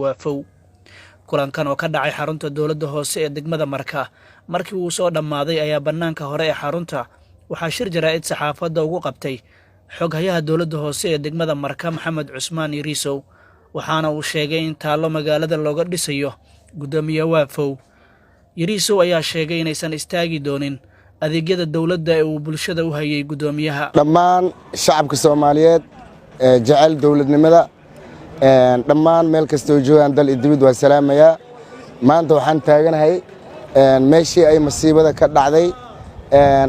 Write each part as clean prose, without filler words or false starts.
Waafow. Kulankan oo ka dhacay xarunta dowladda hoose ee degmada Marka, markii uu soo dhammaaday ayaa bannaanka hore ee xarunta waxaa shir jaraa'id saxaafadda ugu qabtay xoghayaha dowladda hoose ee degmada Marka, Maxamed Cusmaan Yariisow, waxaana uu sheegay in taallo magaalada looga dhisayo guddoomiye Waafow. Yariisow ayaa sheegay inaysan istaagi doonin adeegyada dowladda ee uu bulshada u hayay guddoomiyaha. Dhammaan shacabka Soomaaliyeed ee jecel dowladnimada, dhammaan meel kastoo joogaan, dal iyo dibid, waa salaamayaa. Maanta waxaan taaganahay meeshii ay masiibada ka dhacday,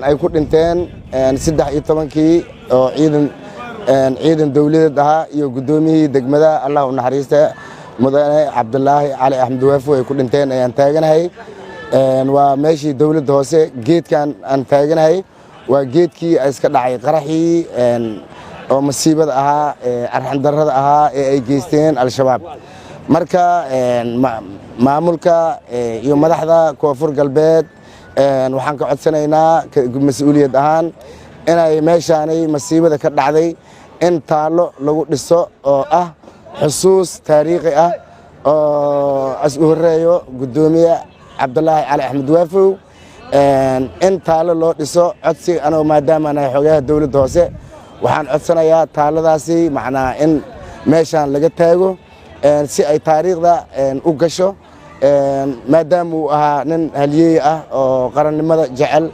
ay ku dhinteen 13-kii oo ciidan dowladeed ahaa iyo guddoomiyihii degmada, Allah u naxariista, mudane Cabdulaahi Cali Axmed Waafo, ay ku dhinteen ayaan taaganahay. Waa meeshii dowladda hoose. Geedkan aan taaganahay waa geedkii iska dhacay qaraxii oo masiibada ahaa, arxandarrada ahaa ee ay geysteen Al-Shabaab. Marka maamulka iyo madaxda Koonfur Galbeed waxaan ka codsanaynaa mas-uuliyad ahaan inay meeshaanay masiibada ka dhacday in taallo lagu dhiso oo ah xusuus taariikhi ah oo as u horreeyo guddoomiye Cabdulaahi Cali Axmed Waafow, in taallo loo dhiso. Codsi anoo maadaama nahay xogayaha dowladda hoose, waxaan codsanayaa taalladaasi macnaa in meeshaan laga taago si ay taariikhda u gasho, maadaama uu ahaa nin halyeey ah oo qarannimada jecel,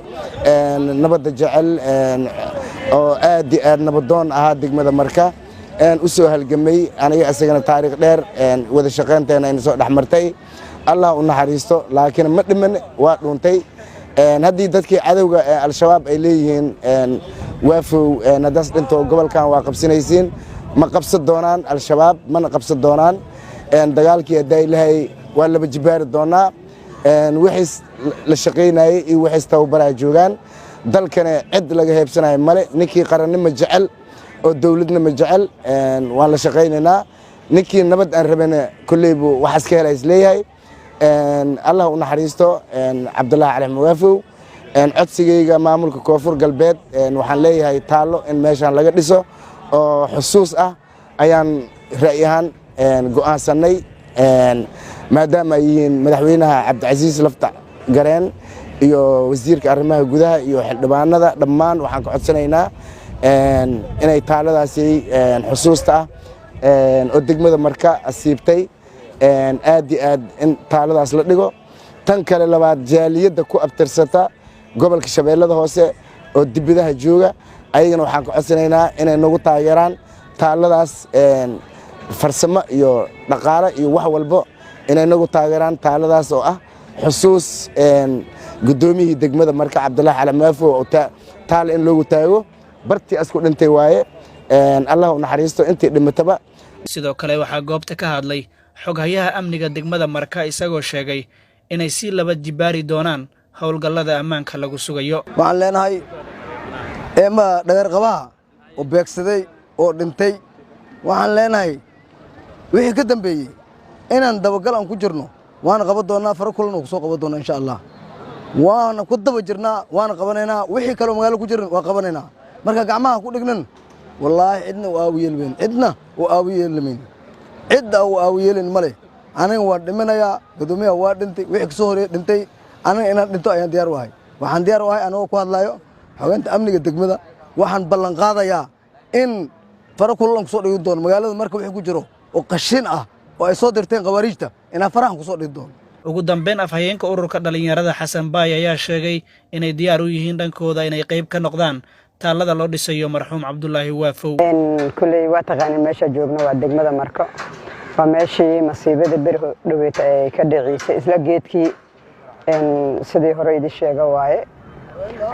nabadda jecel, oo aad iyo aad nabadoon ahaa, degmada Marka u soo halgamay. Aniga isagana taariikh dheer wada shaqaynteena ayna soo dhex martay. Allah u naxariisto, laakiin ma dhiman, waa dhuuntay. Haddii dadkii cadowga ee Al-Shabaab ay leeyihiin Waafow haddaas dhinto gobolkan waa qabsanaysiin, ma qabsan doonaan Al-Shabaab, mana qabsan doonaan. Dagaalkii haddaa ilahay waa laba jibaari doonaa. Wixiis la shaqaynayey iyo wixiis tababaraa joogaan. Dalkana cid laga heebsanayo male. Ninkii qarannimo jecel oo dowladnimo jecel waan la shaqaynaynaa, ninkii nabad aan rabana kolleybu waxaas ka hela is leeyahay. Allah u naxariisto Cabdullaahi Cali Waafow. Codsigayga maamulka Koonfur Galbeed waxaan leeyahay taallo in meeshaan laga dhiso oo xusuus ah ayaan ra'yi ahaan go'aansannay, maadaama ay yihiin madaxweynaha Cabdicasiis Lafta Gareen iyo wasiirka arrimaha gudaha iyo xildhibaanada. Dhammaan waxaan ka codsanaynaa inay taalladaasi xusuusta ah oo degmada Marka asiibtay aad iyo aad in taalladaas la dhigo. Tan kale labaad, jaaliyadda ku abtirsata gobolka Shabeellada Hoose oo dibidaha jooga, ayagana waxaan ka codsanaynaa inay nagu taageeraan taalladaas, farsamo iyo dhaqaale iyo wax walbo inay nagu taageeraan taalladaas oo ah xusuus guddoomiyihii degmada Marka, Cabdullaahi Cali Maafo, oo taal in loogu taago bartii asku dhintay waaye. Allah u naxariisto intii dhimataba. Sidoo kale waxaa goobta ka hadlay xoghayaha amniga degmada Marka, isagoo sheegay inay si laba jibaari doonaan howlgallada ammaanka lagu sugayo. Waxaan leenahay eema dhagarqabaha oo beegsaday oo dhintay, waxaan leenahay wixii ka dambeeyey inaan dabagal aan ku jirno, waana qaban doonnaa, fara kulan oo ku soo qaban doonnaa insha Allah. Waana ku daba jirnaa, waana qabanaynaa. Wixii kaloo magaalo ku jiran waa qabanaynaa. Marka gacmaha ku dhignan, wallaahi cidna u aawi yeelmayn, cidna u aawi yeelmayn, cidda u aawi yeelin ma leh. Aniga waan dhiminayaa, guddoomiyaha waa dhintay, wixii kasoo horeeyey dhintay, aniga inaan dhinto ayaan diyaar u ahay. Waxaan diyaar u ahay, anigoo ku hadlaayo xogeynta amniga degmada, waxaan ballan qaadayaa in fara kululan kusoo dhigi doono magaalada Marka wixii ku jiro oo qashin ah oo ay soo dirteen khawaariijta, inaan farahan kusoo dhigi doono. Ugu dambeyn, afhayeenka ururka dhallinyarada Xasan Baay ayaa sheegay inay diyaar u yihiin dhankooda inay qayb ka noqdaan taallada loo dhisayo marxuum Cabdulaahi Waafow. Kulley waa taqaanin meesha joogno waa degmada Marko, waa meeshii masiibada beri dhaweeta ay ka dhiciisay, isla geedkii sidii hore idin sheega waaye.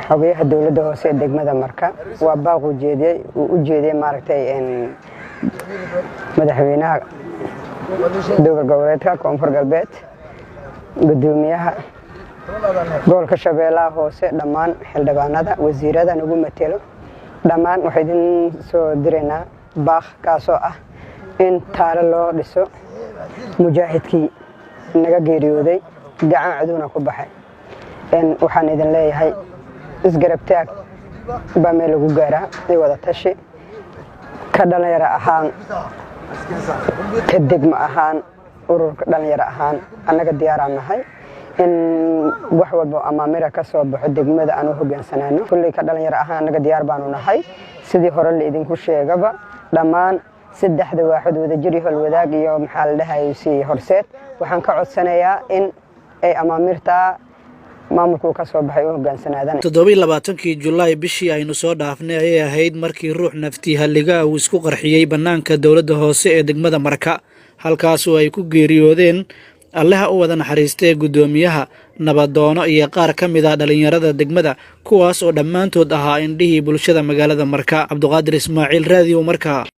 Xogayaha dowladda hoose ee degmada Marka waa baaq uu jeediyey, uu u jeediyey maaragtay madaxweynaha dowlad goboleedka Koonfur Galbeed, guddoomiyaha gobolka Shabeellaha Hoose, dhammaan xildhibaanada, wasiirada nagu matelo dhammaan. Waxaa idin soo diraynaa baaq kaasoo ah in taalo loo dhiso mujaahidkii naga geeriyooday, gacan cadowna ku baxay. Waxaan idin leeyahay isgarab taag baa meel lagu gaaraa iyo wada tashi, ka dhalinyaro ahaan, ka degmo ahaan. Ururka dhalinyaro ahaan annaga diyaaraan nahay in wax walba amaamira ka soo baxo degmada aan u hogaansanaano. Kulley ka dhalinyaro ahaan annaga diyaar baanu nahay. Sidii hore la idinku sheegaba, dhammaan saddexda waaxood, Wadajir iyo Holwadaag iyo maxaa la dhahay si Horseed, waxaan ka codsanayaa in ay amaamirtaa maamulku ka soo baxay u hogaansanaadaan. 27-kii Julaay, bishii aynu soo dhaafnay, ayay ahayd markii ruux naftii halliga uu isku qarxiyey bannaanka dowladda hoose ee degmada Marka, halkaasoo ay ku geeriyoodeen, Allaha u wada naxariistee, guddoomiyaha, nabadoono iyo qaar ka mid ah dhallinyarada degmada, kuwaas oo dhammaantood ahaa indhihii bulshada magaalada Marka. Cabduqaadir Ismaaciil, Raadiyo Marka.